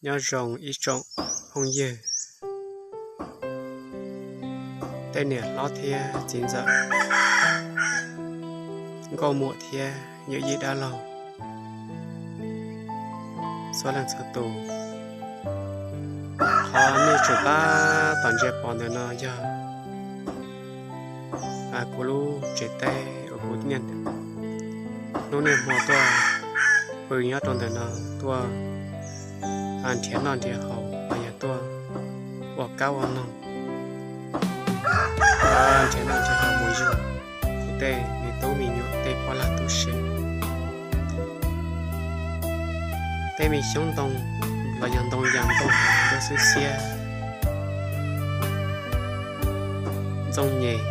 Nyob zoo ib tsoom phooj ywg, tej niam hlob thiab txiv ntxawm, nkauj muam thiab yawm yij dab laug txhua leej txhua tus. Qhov nej tseem tab tom ntsia pom ntawm no yog kuv lub tsev teb uas kuv niaj hnub niaj hmo tuaj pw nyob rau ntawm no, tuaj nrhiav noj nrhiav haus los yog tuaj ua kab ua noog, nrhiav noj nrhiav haus mus yug kuv tej me tub me nyuam tej poj lag tub se. Tej me xyoob ntoo los yog ntoo yas ntoo hav nruab xwb xiab, ntxooj nyem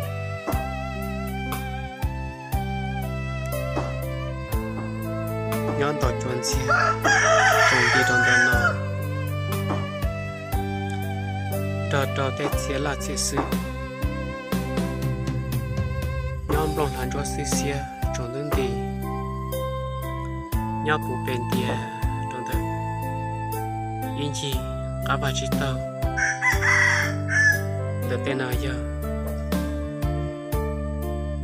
nyob ntaus cua ntxiag tsaus nti rau ntawm no, rog rau tej txhia laj txhia xwm nyob nplooj hlav ntsuab xwb xiab tsaus ntub nti, nyob puv pes ntiag rau ntawm ib ncig qab vaj tsib taug. Ntawm tej no yog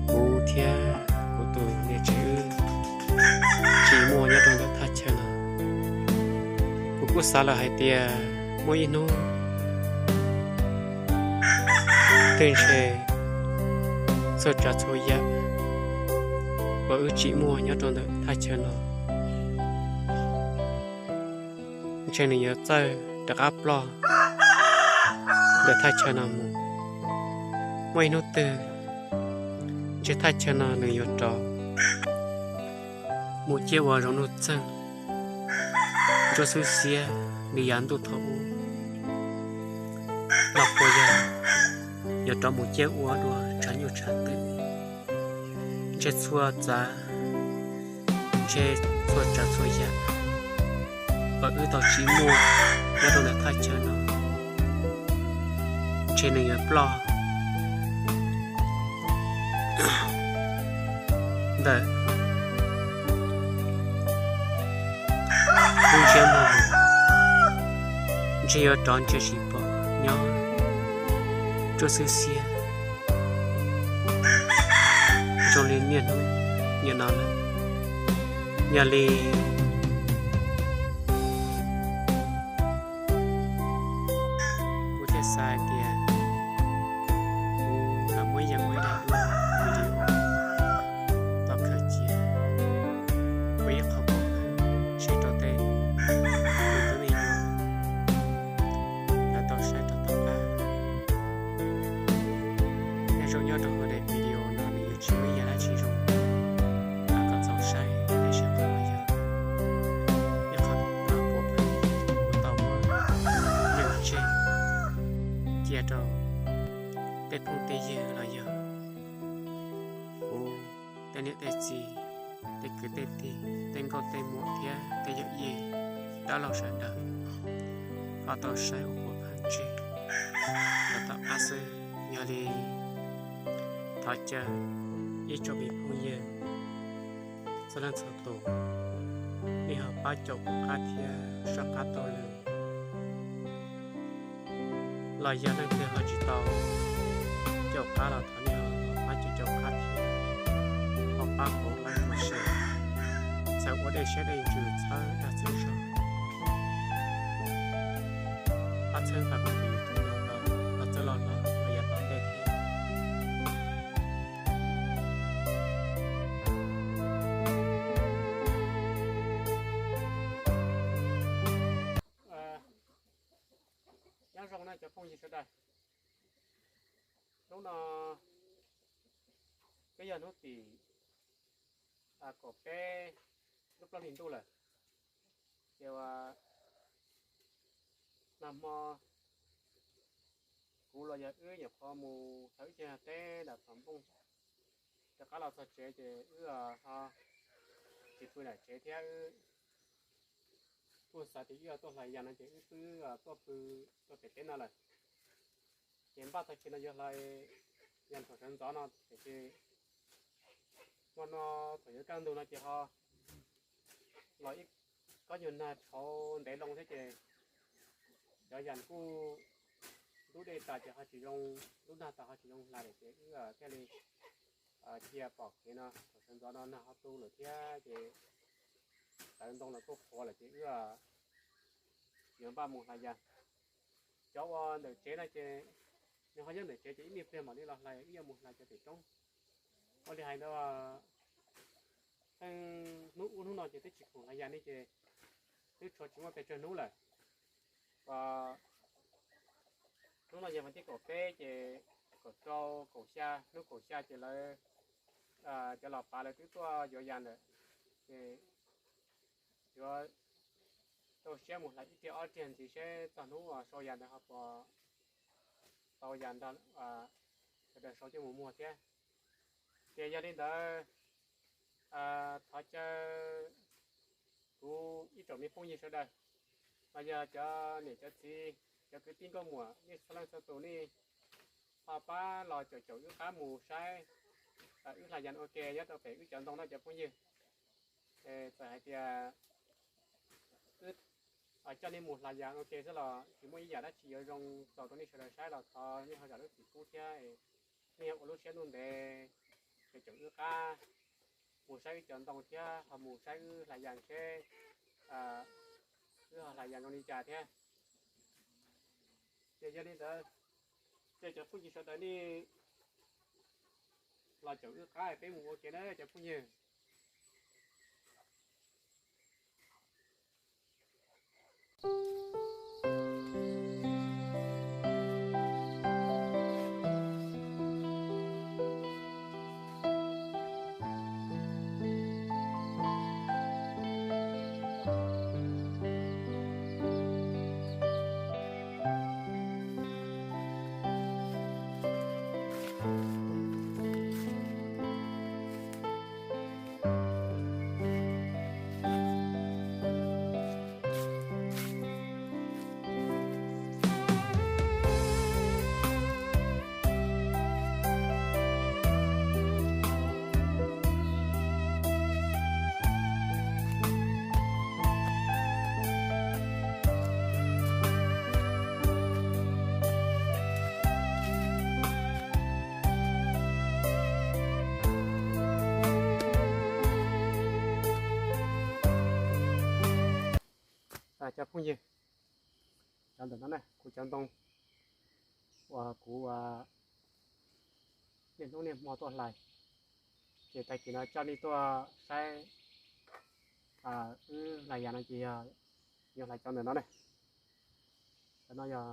kuv thiab kuv tus niam tsev wb tsis muaj nyob rau ntawm thaj chaw no. Kuv kuj xav lawm hais tias muaj ib hnub twg ntshe txhua tsav txhua yam uas wb tsis muaj nyob rau ntawm thaj chaw no ntshe nws yuav txawj rov qab ploj ntawm thaj chaw no mus. Muaj ib hnub twg ntshe thaj chaw no nws yuav rov mus ciaj ua zoo nuj txeeg ntsuab xwb xiab li yav ntuj thaum ub los puas yog yuav rov mus ciaj ua dua tshav nyuj tshav twm. Ntshe txhua txav, ntshe txhua tsav txhua yam uas wb tau tsis muaj nyob rau ntawm thaj chaw no ntshe nws yuav ploj ntawm lub ntsiab muag mus, ntshe yuav rov ntsia tsis pom nyob ntsuab xwb xiab zoo li niaj hnub niaj no lawm. Yog li kuv thiaj xav hais tias kuv lam muab ib yam ua ib daim duab video tau khaws cia ua ib qho pov khawm seb rau tej me tub me nyuam lawv tau saib rau tom qab. Nyob zoo nyob rau hauv daim video no nws yuav tsis muaj ib yam dab tsi zoo, los kom txaus saib tiam sis qhov no yog ib qho pov khawm kuv tau muab nws tseg cia rau tej phooj tej ywg los yog kuv tej niam tej txiv, tej kwv tej tij, tej nkauj tej muam thiab tej yawm yij dab laug sawv daws ho tau saib ua puas pheej tseg rau tom qab xwb. Yog li thov caw ib tsoom me phooj ywg txhua leej txhua tus, nej ho pab caum qab thiab soj qab taug lw, los yog leej twg ho tsis tau caum qab los thov nej ho pab caum caum qab thiab ho pab hauv like hauv share, txhawm ua dej siab dej ntsws txhawb dag txhawb zog, pab txhawb nqa kuv tus YouTube no kom txawj loj hlob los yav tom ntej thiab. Nyob zoo na cov phooj ywg sawv daws. Hnub no twb yog hnub tim kaum peb lub plaub hlis ntuj lawm. Ces nag hmo kuv los yog wb nyuam qhuav mus thaum wb ceg teb nram Txos Npooj, rov qab los txog tsev ces wb ho tsis pw nram tsev thiab wb kuj xav tias wb tuaj hlais yas no ces wb twb tuaj pw rau pem teb no lawm. Ces npaj tag kis no yuav hlais yas ntxhov sawv ntxov no tiam sis hmo no thaum yuav kaj ntug no ces ho los ib kob nyuag nag rhauv ntev loo thiab ces Cov yas kuj ntub dej tas ces ho tsis zoo, ntub nag tas ho tsis zoo hlais lawm ces wb thiaj li cia pom kev no. Thaum sawv ntxov no nag ho tu lawm thiab ces tawv ntoo los kuj qhuav lawm ces wb yuav npaj mus hlais yas. Cov uas ntawm tsev no ces nws ho nyob ntawm tsev ces ib me pliag mam li los hlais, wb yuav mus hlais cov pem roob. Ua li hais ntawd, pheej hnub ub hnub no ces twb tsis khoom hlais yas ne ces twb tshuav tsis muaj pes tsawg hnub lawm. Hnub no yog vas thib kaum peb ces kaum rau kaum xya, hnub kaum xya ces lawv, cov los pav lawv twb tuaj yuav yas lawm ces yuav rau siab mus hlais ib riag ob riag ntxiv seb txog hnub sau yas ntawd ho puas tau yas nrog sawv daws sau coj mus muag thiab. Ces yog li ntawd, thov caw kuv ib tsoom me phooj ywg sawv daws, los yog cov niam cov txiv, cov kwv tij nkauj muam nej txhua leej txhua tus nej ho pab los caum caum wb qab mus saib wb hlais yas ua ke nyob rau pem wb cov ntoo no cov phooj ywg. Txawm hais tias wb coj nej mus hlais yas ua ke xwb los tsis muaj ib yam dab tsi yuav zoo txaus rau nej sawv daws saib los thov nej ho zam lub txim pub thiab. Nej ua lub siab ntuj ntev caum caum wb qab mus saib wb cov ntoo thiab ho mus saib wb hlais yas seb wb ho hlais yas zoo li cas thiab. Ces yog li ntawd, ces cov phooj ywg sawv daws nej los caum wb qab peb mus ua ke na cov phooj ywg. Cov phooj ywg, cov ntawm no ne kuv cov ntoo uas kuv niaj hnub niaj hmo tuaj hlais, ces tag kis no coj nej tuaj saib wb hlais yas no ces yog yuav hlais cov ntawm no ne. Cov no yog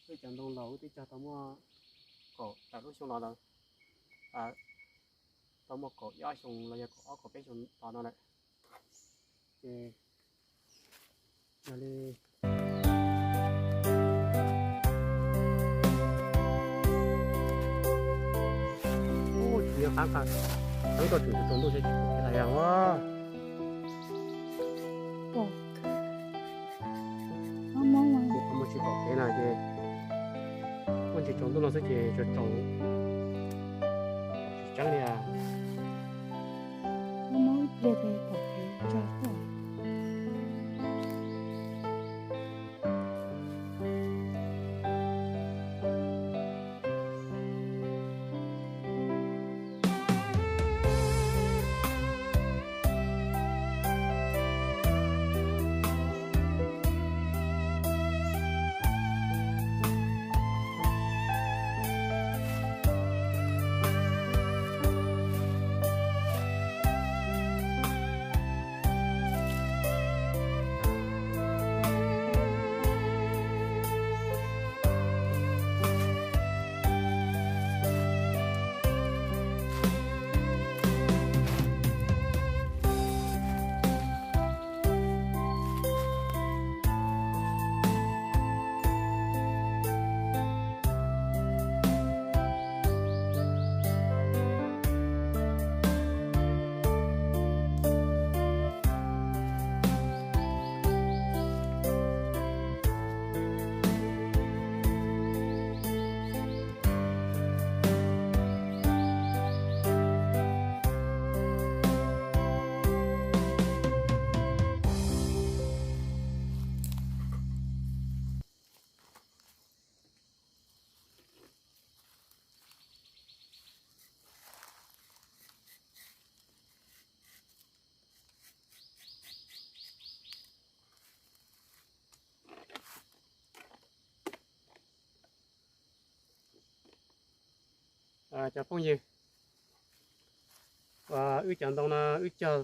wb cov ntoo laus wb twb cog tau muaj kaum tawm lub xyoo los lawm, tau muaj kaum ib ob xyoos los yog kaum ob kaum peb xyoos los no lawm. Ces yog li tsis nyob qab qab, qab toj tseem tsaus ntuj thiab tsis pom kev hlais yas os. Muaj tsis pom kev na ces muaj ntsis tsaus ntuj no xwb ces tsaus tsaus tsis tseeb li. Cov phooj ywg, wb cov ntoo no wb cog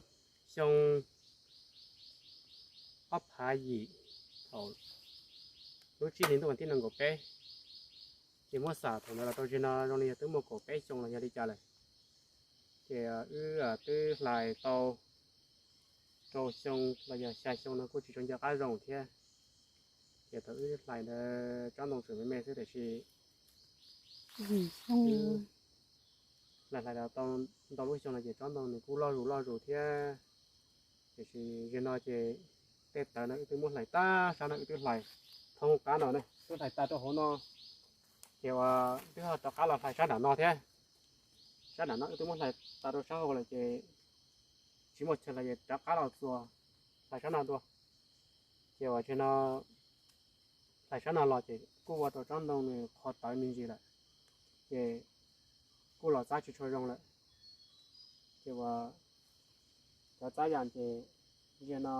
xyoo ob phav yim, thaum lub tsib hlis ntuj vas thib nees nkaum peb, ces muab xam thaum ntawd los rau zaum no zoo li yog twb muaj kaum peb xyoo los yog li cas lawm. Ces wb twb hlais tau rau xyoo los yog xya xyoo no kuj tsis tshua nco qab zoo thiab. Ces thaum wb hlais ntawd tsob ntoo tseem me me xwb tiam sis hlais hlais los tau ntau lub xyoo no ces tsob ntoo nws kuj loj zus loj zus thiab. Tiam sis zaum no ces tej tawv no wb twb muab hlais tag, sab no wb twb hlais thoob qab no ne, twb hlais tas rau hauv no. Ces uas twb ho rov qab los hlais sab nram no thiab. Sab nram no wb twb muab hlais tas rau sab hauv lawm ces tsis muaj chaw hlais ces rov qab los txuas hlais sab no dua. Ces uas zaum no hlais sab no los ces kuj ua rau tsob ntoo nws qhuav tawv me ntsis lawm, ces kuj los txab tsis tshua zoo lawm. Ces uas cov txab yas ces zaum no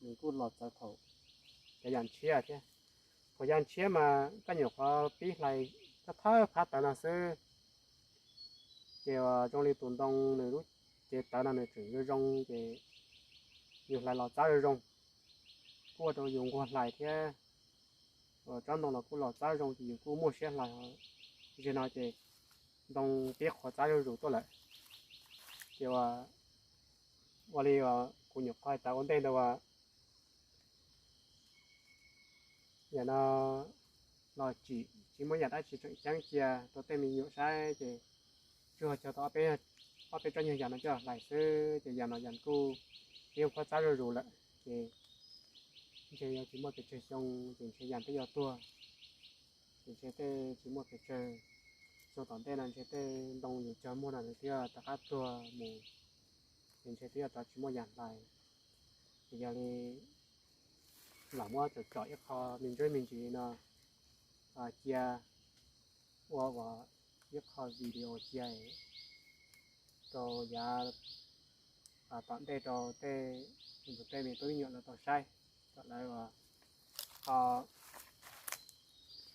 nws kuj los txawv thaum cov yas ntshiab thiab. Thaum yas ntshiab mas koj nyuam qhuav pib hlais thawj thawj phab tawv no xwb, ces uas zoo li tus ntoo nws lub cev tawv no nws tseem zoo zoo ces yus hlais los txab zoo zoo, kuj ua rau yus nquag hlais thiab. Uas tsob ntoo los kuj los txab zoo ces yus kuj muaj siab hlais. Zaum no ces ntoo pib qhuav txab zuj zus tuaj lawm. Ces uas ua li uas kuv nyuam qhuav hais tas ua ntej ntawd uas yam no los tsim tsis muaj yam dab tsi tseem ceeb cia rau tej me nyuam saib ces tsuas cog tau ob peb tsob nyuag yas no coj hlais xwb ces yam no yam kuj pib qhuav txab zuj zus lawm ces ntshe yog tsis muaj pes tsawg xyoo ces ntshe yas twb yuav tuag. Ces ntshe tej tsis muaj pes tsawg, xyoo tom ntej no ntshe tej ntoo yus cog muag no nws twb yuav rov qab tuag mus, ces ntshe twb yuav rov tsis muaj yas hlais. Ces yog li lam muab tsom tsom ib qho me ntsuab me ntsis no cia ua ua ib qho video cia rau yav tom ntej rau tej, tej me tub me nyuam lawv tau saib, kom lawv ho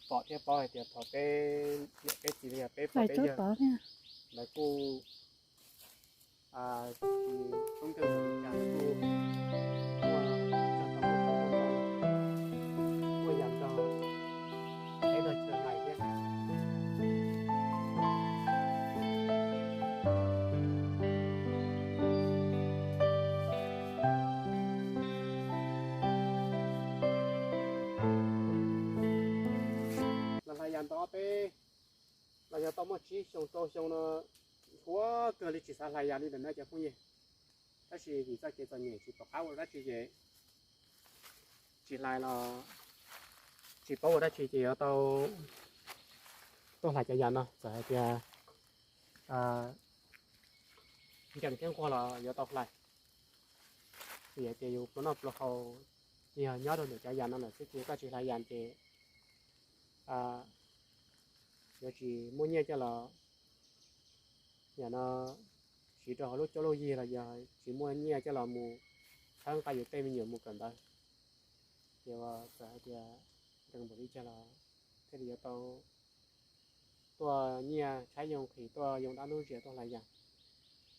pom thiab paub hais tias thaum peb niam peb txiv los yog peb pog peb yawg lawv kuj tsis tub nkeeg li cas, lawv kuj muaj, muaj yam nrog peb tau chaw hlais thiab. Los hlais yas ntau peb los yog tau muaj tsib xyoo rau xyoo no, huab kawg li tsis xav hlais yas li lawm na cov phooj ywg. Tab sis vim txoj kev txom nyem tsis pom qab ua dab tsi ces tsis hlais los tsis paub ua dab tsi ces yuav tau tuaj hlais cov yas no. Txawm hais tias nkees thiab nquag los yuav tau hlais. Vim hais tias yus pluas noj pluas haus ces yog nyob rau ntawm cov yas no lawm xwb, ces koj tsis hlais yas ces yuav tsis muaj nyiaj coj los, yam no siv rau hauv lub cuab lub yig los yog tsis muaj nyiaj coj los mus txhawb nqa yus tej me nyuam mus kawm ntawv. Ces txawm hais tias nkees npaum li cas los thiaj li yuav tau tuaj nyiaj tshaib yoo nqhis tuaj yoo dab ntub zias tuaj hlais yas.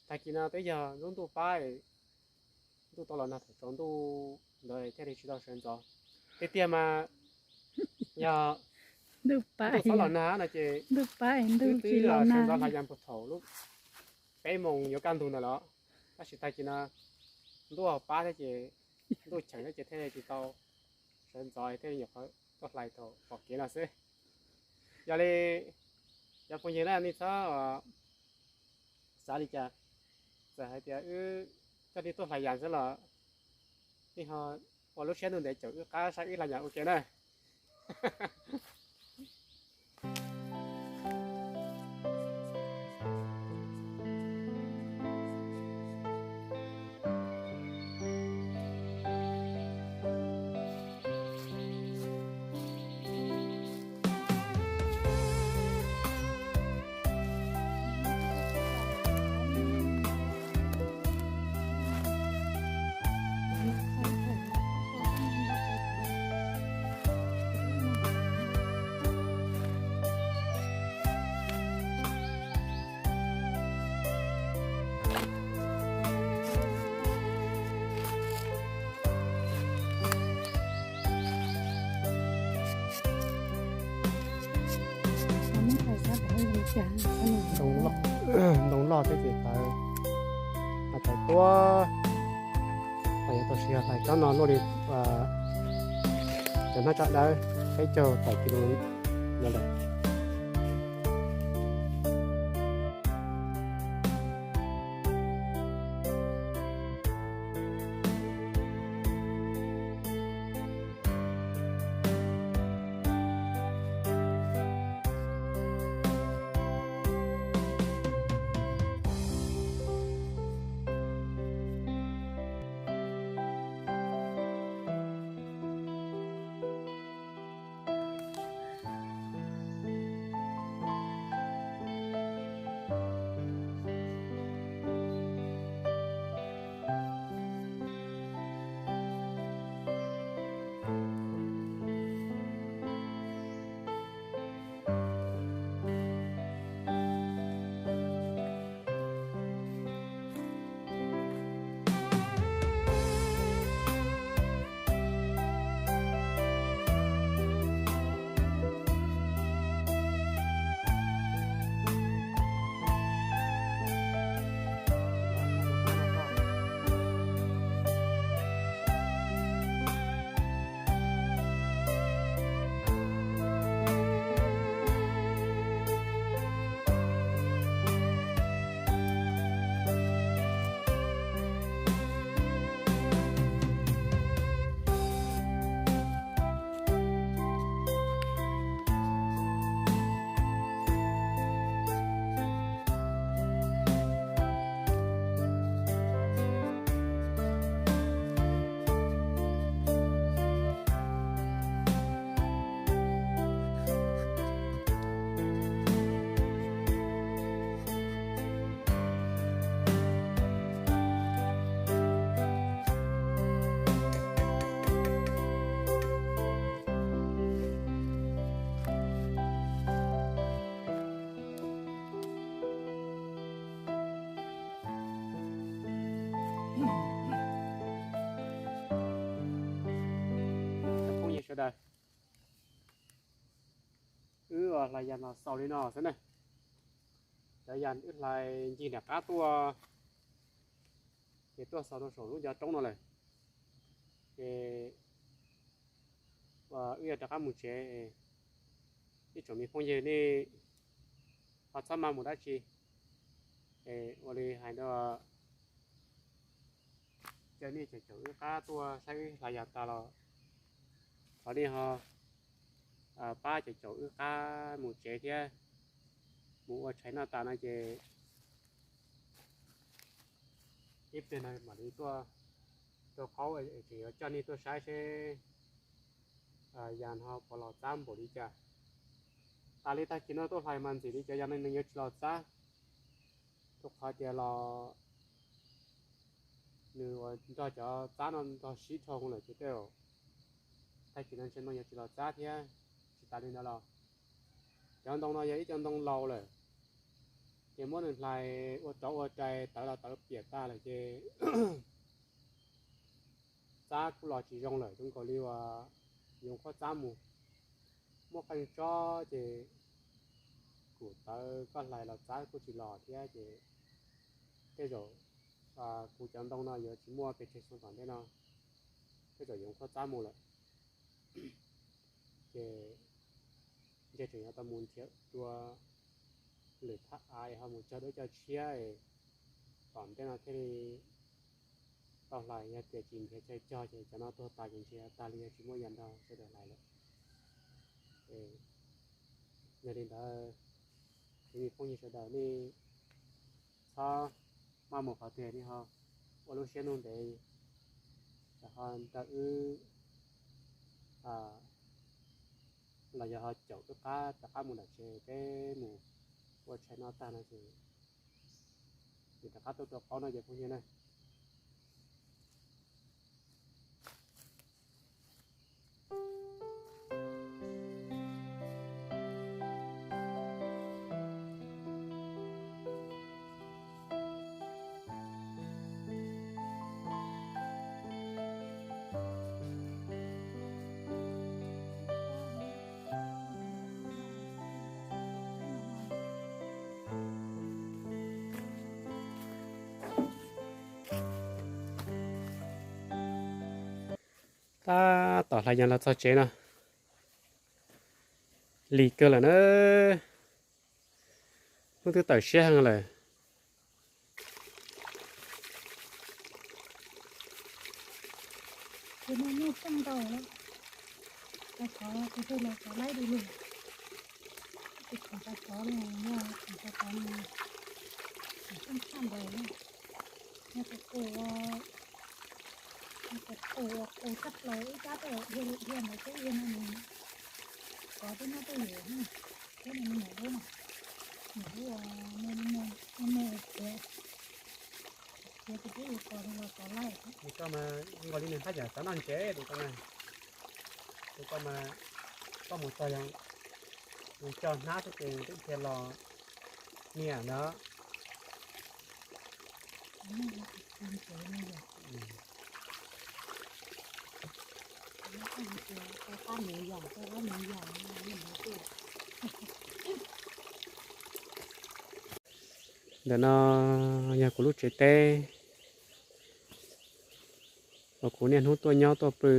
Tag kis no twb yog lub ntuj pab, ntuj tau los nag thaum tsaus ntuj ntawd thiaj li tsis tau sawv ntxov. Tiag tiag mas yog ntuj txhob los nag no ces twb twb sawv ntxov hlais yas puag thaum lub peb moos yuav kaj ntug ntawd los, tab sis tag kis no ntuj pab thiab ces ntuj cheem thiab ces thiaj li tsis tau sawv ntxov thiaj li nyuam qhuav tuaj hlais thaum pom kev no xwb. Yog li cov phooj ywg na nej txhob xav li cas, txawm hais tias wb coj nej tuaj hlais yas xwb los nej ho ua lub siab ntuj ntev caum wb qab saib wb hlais yas ua ke na. Ntoo loj, ntoo loj thiab ces tawv, tawv tuaj, tawm yog tau siv hlais tsob no luaj li cov hnab tsab dawb peb caug tawm kis lus no lawm. Phooj ywg sawv daws, wb hlais yas no xaus li no xwb na. Cov yas wb hlais ncig nram qab tuaj, ces tuaj xaus rau saum lub ncov roob no lawm. Ces wb yuav rov qab mus tsev, ib tsoom me phooj ywg nej ho txhob maj mus dab tsi. Ua li hais rau caw nej caum caum wb qab tuaj saib wb hlais yas tas los thov nej ho pab caum caum wb qab mus tsev thiab mus ua tshais noj tas no ces ib pliag no mam li tuaj rau qaub es tseem yuav coj nej tuaj saib seb yas no puas los txab npaum li cas. Tas li tag kis no tuaj hlais mas ntxim li cov yas no nws yuav tsis los txab, rau qhov tias los nws uas nrog cov txab no nrog sib dhau lawm ces tej zaum tag kis no ntshe ntoo yuav tsis los txab thiab. Tsis tas li ntawd los cov ntoo no yog ib co ntoo laus lawm, ces muab nws hlais ua rauv ua rais tawv los tawv piam tag lawm ces txab kuj los tsis zoo lawm, zoo nkaus li uas yoov qhuav txab mus. Muaj qee tsob ces kuv tawv koj hlais los txab kuj tsis los thiab ces tej zaum kuv cov ntoo no yuav tsis muaj pes tsawg xyoo tom ntej no, tej zaum yoov qhuav txab mus lawm. Ces ntshe tseem yuav tau mus nrhiav dua lwm thaj av es ho mus cog dua cov tshiab es tom ntej no thiaj li tau hlais. Yog tias tsis nrhiav chaw cog ces cov no tuag tas ces ntshe tag li yuav tsis muaj yas nrog sawv daws hlais lawm. Yog li ntawd, cov me phooj ywg sawv daws nej txhob maj mus qhov twg, nej ho ua lub siab ntev, ho nrog wb los yog ho caum wb qab rov qab mus nram tsev peb mus ua tshais noj tag no ces rov qab tuaj rau qaub no ces phooj ywg na. Tab tom hlais yas los txog tsev no, lig kawg lawm na. Hnub twb tawm siab heev lawm. Tus koj mas nkaus li nws haj yam xav noj ntsev tus koj na. Tus koj mas koj mus txog yog mus cog hnab xwb ces twb dhia los niam ntag. Ntawm no yog kuv lub tsev teb uas kuv niaj hnub tuaj nyob tuaj pw,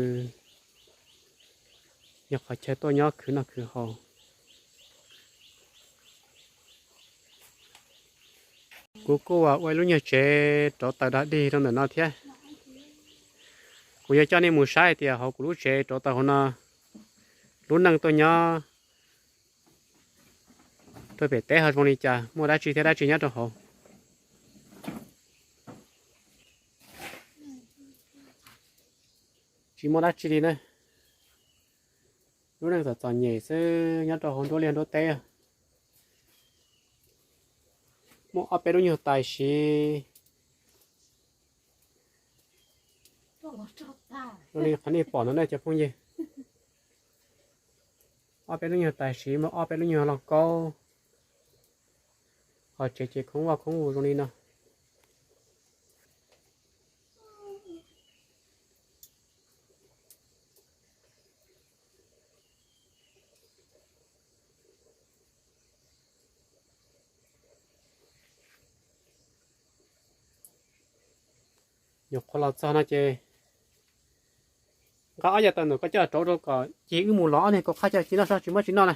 yog qhov chaw tuaj nyob khwv noj khwv haus. Kuv kuj ua ib lub nyuag tsev rauv taws dog dig rau ntawm no thiab. Kuv yuav coj nej mus saib hais tias hauv kuv lub tsev rauv taws hauv no, lub neej tuaj nyob rau pem teb ho zoo li cas, muaj dab tsi thiab dab tsi nyob rau hauv. Tsis muaj dab tsi li na. Lub neej txom txom nyem xwb nyob rau hauv nruab liaj nruab teb. Muaj ob peb lub nyuag tais siv zoo li qhov nej pom no na cov phooj ywg. Ob peb lub nyuag tais siv, muaj ob peb lub nyuag lauj kaub, ho tsev ces khoob vaj khoob vus zoo li no. Nyuam qhuav los txog no ces nqa ob yav taws ntawm koj coj rauv rau kom cig wb mus lov ob niag kaus qhaj coj ci noj, tsis muab tsis noj na.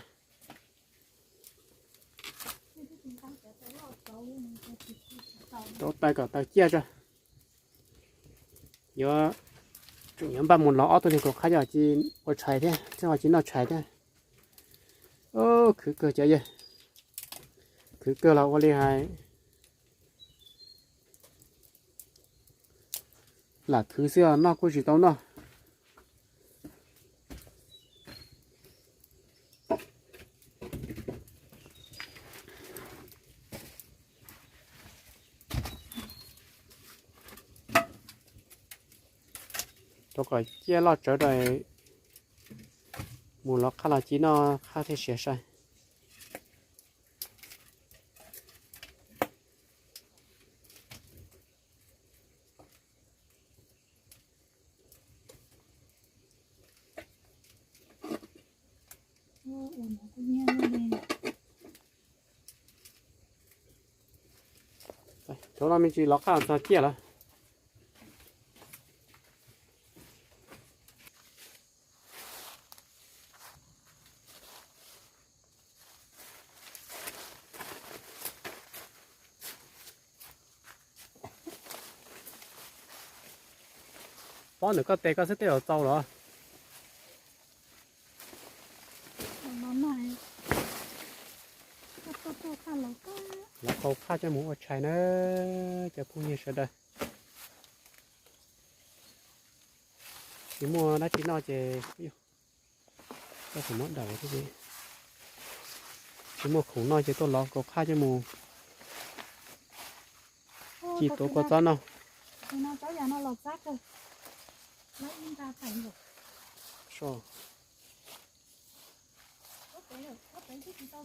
Rauv taws kom taws ciaj tso. Yuav, tseem yuav npaj mus lov ob tug niag kaus qhaj coj ci ua tshais thiab, thiab ho ci noj tshais thiab. Khwv kawg cov yawg, khwv kawg los ua li hais, lam khwv xwb os, noj kuj tsis tau noj. Rau kom ciaj loj tsawv rau, mus lov qhaj los ci noj qhaj thiaj siav sai. Cov no me ntsis lov qhaj txog ciaj lawm. Pob ntawm koj tes koj xwb tej zaum txaus los? Lov kaus qhaj coj mus ua tshais na, cov phooj ywg sawv daws. Tsis muaj dab tsi noj ces, tab sis muab dam thiab, tsis muaj khoom noj ces tuaj lov kaus qhaj coj mus ci tuav kua txob noj.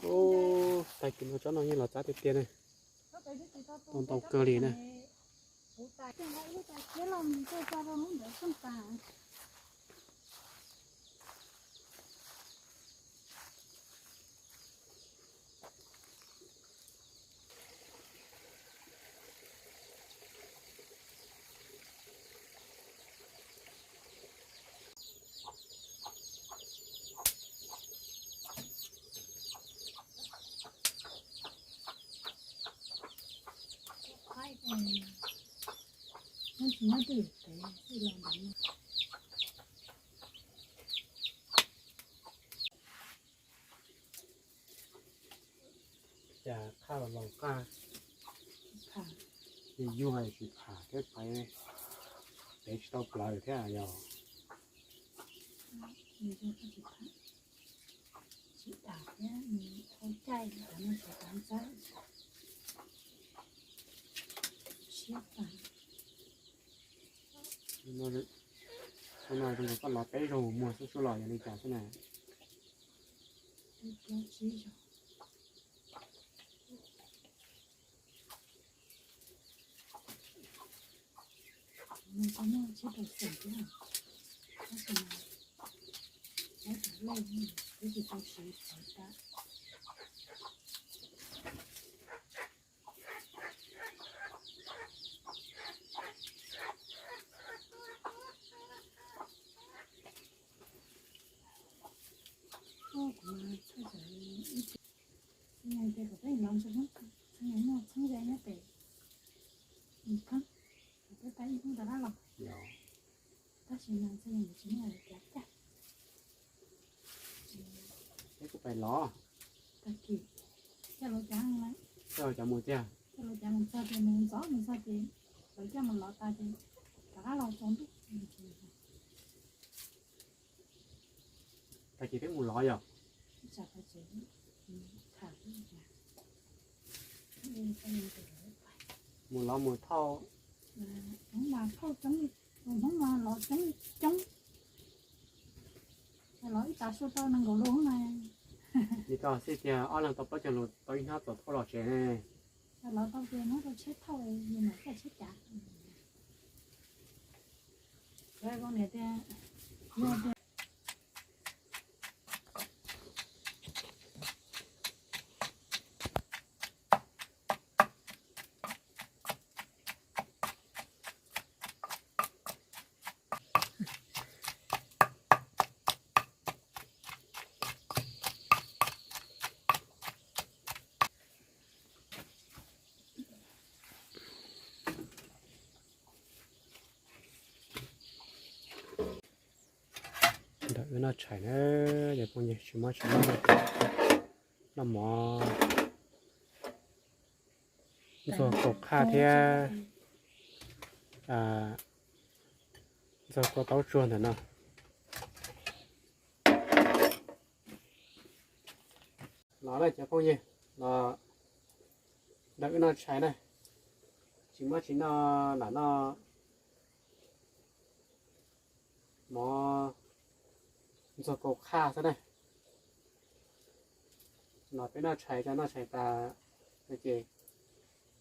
Ub, tag kis no tsob no yeej los txav tiag tiag ne. Ntau ntau kawg li na. Nyob twj ywm pem xwb los ntawd. Cas qhaj los laus qaj, yus yug hais tsis pham thiab, peb tsis tau plawv thiab yog. Tsis dam thiab, thau caij cov no tsis tau ntxawb. Siab tas. Hnub no zoo nkaus koj lov peb zaug muag xwb, sub los yog li cas xwb na? Peb plaub tsib zaug. Nws tau muaj tsib rau xees thiab, tab sis mas lawv cov lej twb tsis tau siv txawv tag. Kuv txhawj ib txhia, kuv peb los ntsuag hnub, txheej muaj txheeb ze nyob pem, kuv peb pab ib hnub rov qab los. Tab sis mas txheej tsis muaj cav caj. Peb kuj pais lov. Tag kis coj lawv cav, coj lawv cav mus tiag, coj lawv cav mus txog ces mus ntxov mus txog ces lawv coj mus lov tas ces rov qab los tsaus ntuj. Tag kis peb mus lov yog. Mus lov mus thauj. Hmoob mas thauj coob li, Hmoob mas lov coob li coob. Lov ib tav su tau nees nkaum lus na. Li koj xij tiag ob leeg tau plaub caug lus tau ib hnab txaus thauj los tsev ne. Lov tau tias muab rau tsheb thauj, yus mam coj tsheb cav. Zoo niam tias, yog tias Ntawm wb noj tshais na, cov phooj ywg, tsis muaj tsis noj, noj mov, ntxuag kaus qhaj thiab ntxuag kua taub tsuag ntawm no. Los na cov phooj ywg, los ntawm wb noj tshais na, tsis muaj tsis noj, lam noj mov ntxuag kaus qhaj xwb na. Los peb noj tshais, noj tshais tas ces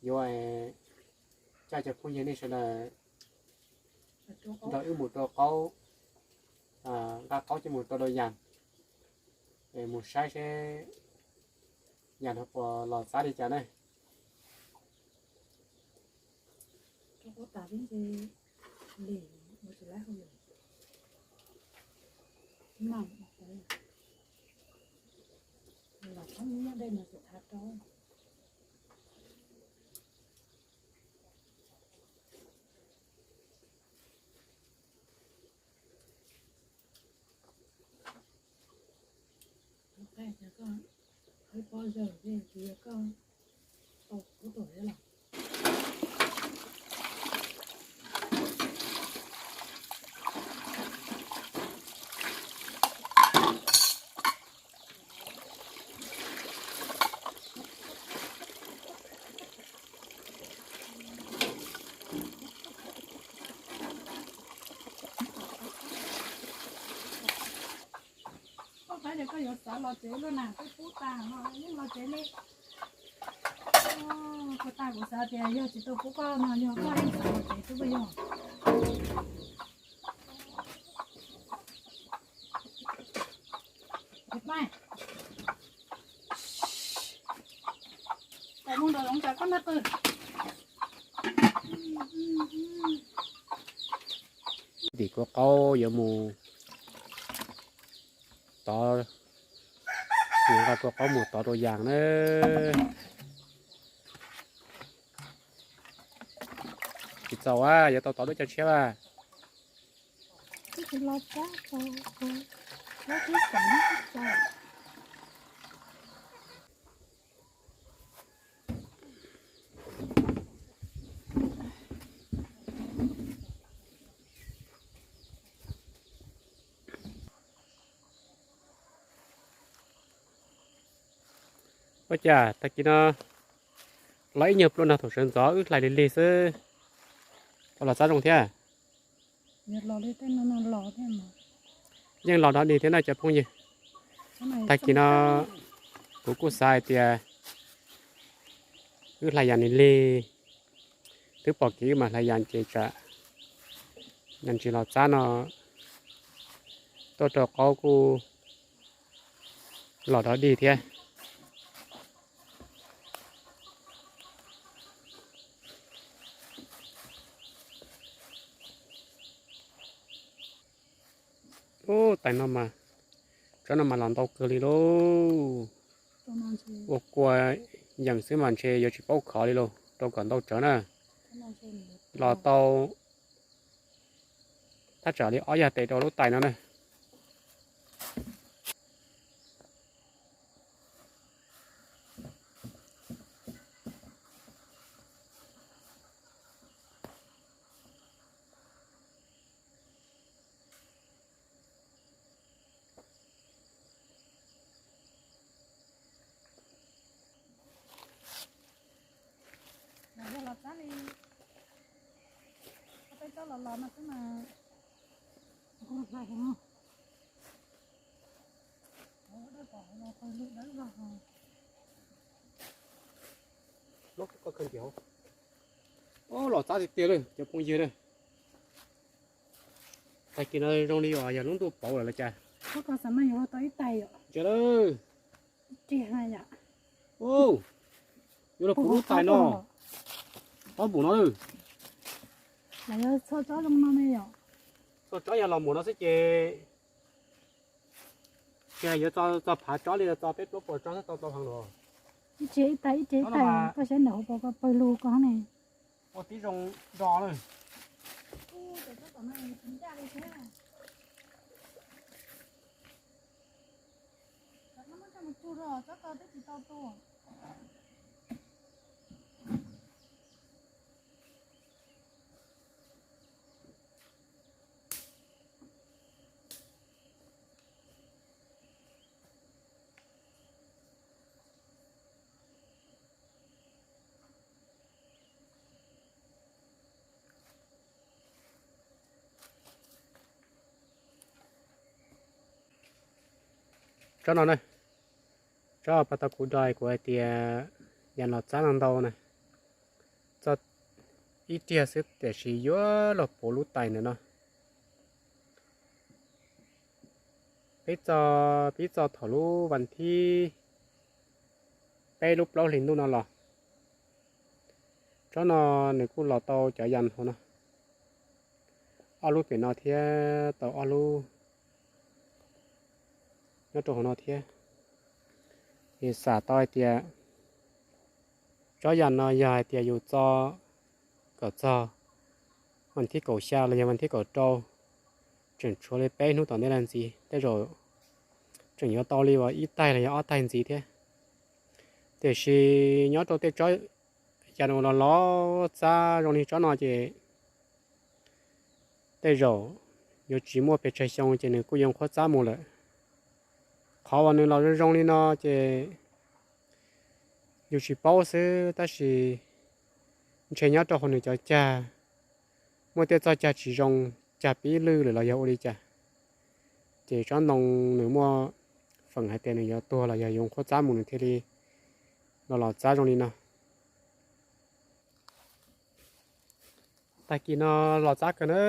yuav coj cov phooj ywg nej sawv daws nrog wb mus rau qaub, nqa qaub coj mus rau dau yas, mus saib seb yas no puas los txav li cas na. Koj paub tias koj yuav xav los tsev lawm na, twb pub tag no yeej los tsev li. Koj tag kuv xav tias yog tsis tau pub koj no yog koj yeej xav los tsev twb yog. Tim kua qaub yuav mus tod, yuav nqa kua qaub mus tod rau yas na. Tsis txaus a, yuav tau tau lub cov tshiab a. Ua cas tag kis no los ib nyuag pluaj no thaum sawv ntxov wb hlais lig lig xwb, los txab zoo thiab. Yeej los dog dig thiab na cov phooj ywg. Tag kis no kuv kuj xav hais tias wb hlais yas lig lig, twb pom kev wb mam hlais yas ces tsam yas ntsis los txab no tuaj rau qaub kuj los dog dig thiab. Ub, tais no mas, tsob no mas los ntau kawg li lauj. Ua kua yeem xwb mas ntshe yuav tsis paub khov li lauj, rau kom ntau tsawv na. Los tau thaj tsam li ob yag tes rau lub tais no na. Los yog los txab li, peb tsob los los no xwb mas. Los txab tiag tiag lawm cov phooj ywg na. Tag kis no zoo li yog lub ntuj pauv lawm los cas. Ntsia lawm. Yuav los puv lub tais no, tsob npum no lawm. Txhua tsob yog los mus no xwb ces, ces yuav txo phav tsob li txo peb plaub puas tsob xwb tau tau heev los. Ib tse ib tais ib tse ib tais, koj saib ntawm hauv paus ko pawg lug ko ne. Ua tib zoo do na. Tsob no na, tsob pas tau kuv do kuv hais tias yam los txab no ntau na, txo ib riag xwb tiam sis yuav los puv lub tais ntawm no. Peb txo, peb txo thaum lub vas thib peb lub plaub hlis ntuj no los. Tsob no nws kuj los tau cov yas hauv no, ob lub pem no thiab tau ob lub nyob rau hauv no thiab. Ces xam tau hais tias tsob yas no yog hais tias yus txo kom txog vas thib kaum xya los yog vas thib kaum rau, tseem tshuav li peb hnub tom ntej no ntxiv, tej zaum tseem yuav tau li uas ib taig los yog ob taig ntxiv thiab. Tiam sis nyob rau tej tsob yas uas los los txab zoo li tsob no ces tej zaum yuav tsis muaj pes tsawg xyoo ces nws kuj yoo qhuav txab mus lawm. Qhov uas nws los zoo zoo li no ces yus tsis paub xwb, tab sis ntshe nyob rau hauv nws cov cag muaj tej txoj cag tsis zoo, cag pib lwj lawm los yog ua li cas, ces tsob ntoo nws muaj feem hais tias nws yuav tuag los yog yoo qhuav txab mus nws thiaj li los los txab zoo li no. Tag kis no los txab kawg na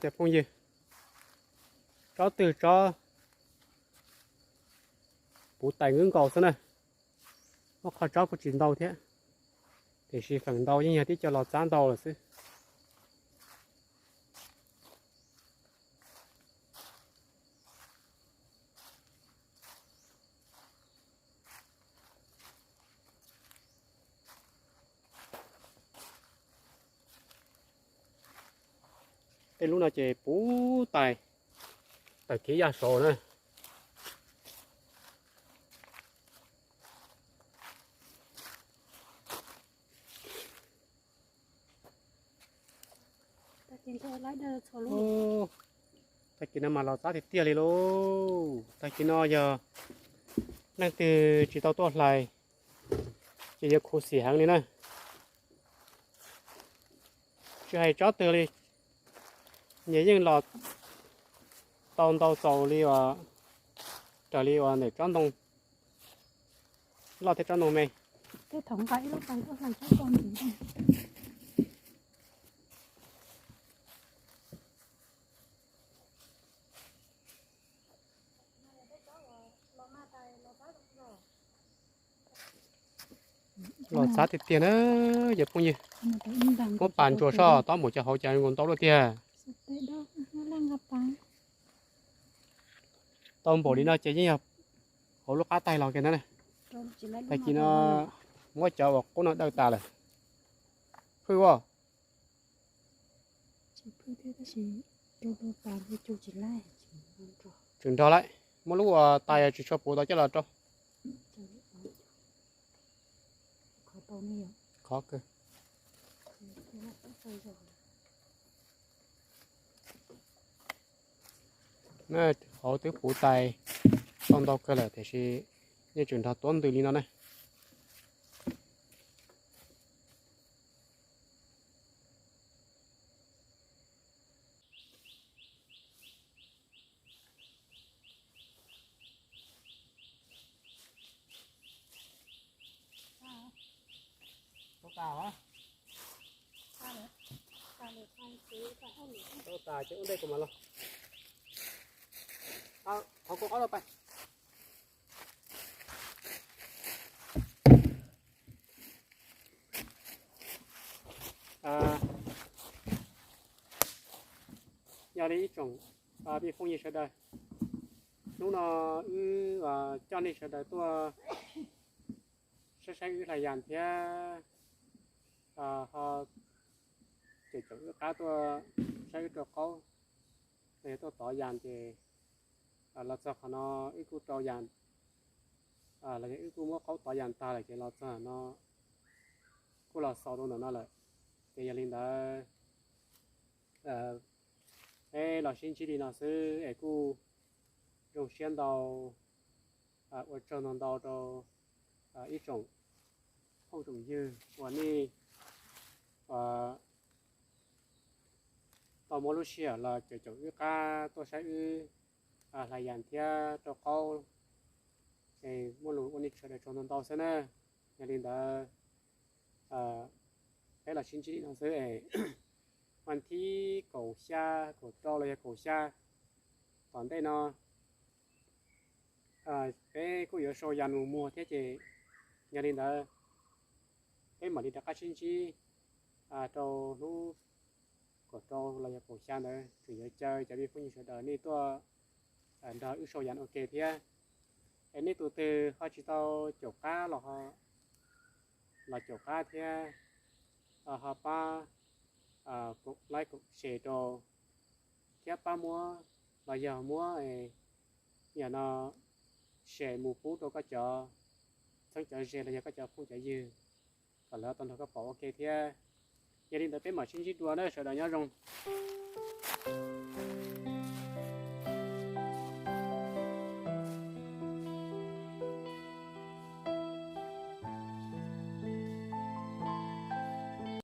cov phooj ywg, tsob twg tsob puv tais nkaus nkaus xwb na, muaj qhov tsob kuj tsis ntau thiab, tiam sis feem ntau yeej yog tib co los txab ntau lawm xwb. Tej lub no ces puv tais, tawm kiv yaj saud na. Tag kis no mas los txab tiag tiag li lauj. Tag kis no yog leej twg tsis tau tuaj hlais ces yuav khuv xim heev li na. Tsis hais tsob twg li, nyias yeej los tau ntau txaus li uas raws li uas ntawm tsob ntoo loj thiab tsob ntoo me. Los txab tiag tiag na, cov phooj ywg. Muab pas ntsuas soj tob mus cov hauv cas nkaus ntau luaj tiag. Tau npaum li no ces yeej yog hauv lub qab taig los kiag ntag na. Tag kis no muab cov uas qub no daw tas lawm. Phwj ua. Tseem nrog lawm, muab lub uas tais tsis tshua puv tod coj los rau. Khov kawg. Hauv twb puv tais tau ntau kawg lawm tiam sis yeej tseem nrog tuab ntws li no na. Ua tas ces ua ntej kuv mam los. Qhov kuv qhov los pais. Yog li ib tsoom phooj ywg sawv daws, hnub no wb coj nej sawv daws tuaj saib saib wb hlais yas thiab ho cem caum wb qab tuaj saib wb rau qaub los yog tuaj tov yas ces los txog qhov no wb kuj rau yas los yog wb kuj muab qaub tov yas tag lawm ces los txog no kuj los xaus rau ntawm no lawm. Ces yog li ntawd peb los sib ntsib li no xwb es kuj zoo siab ntau, ua tsaug ntau ntau rau ib tsoom phooj tsoom ywg uas nej tau muab lub sij hawm los cem caum wb qab tuaj saib wb hlais yas thiab rau qaub. Muaj lus ua nej sawv daws tsaug ntau ntau xwb na. Yog li ntawd peb los sib ntsib li no xwb es, vas thib kaum xya, kaum rau los yog kaum xya tom ntej no peb kuj yuav sau yas mus muag thiab ces yog li ntawd peb mam li rov qab sib ntsib rau hnub kaum rau los yog kaum xya ntawd tseem yuav caw cov phooj ywg sawv daws nej tuaj nrog wb sau yas ua ke thiab. Es nej tus twg ho tsis tau caum qab los los caum qab thiab ho pab like, share rau thiab pab muab los yog muab yam no share mus pub rau koj cov txheeb cov ze los yog koj cov phooj cov ywg kom lawv tau nrog koj pom ua ke thiab. Yog li ntawd peb mam sib ntsib dua na, sawv daws nyob zoo.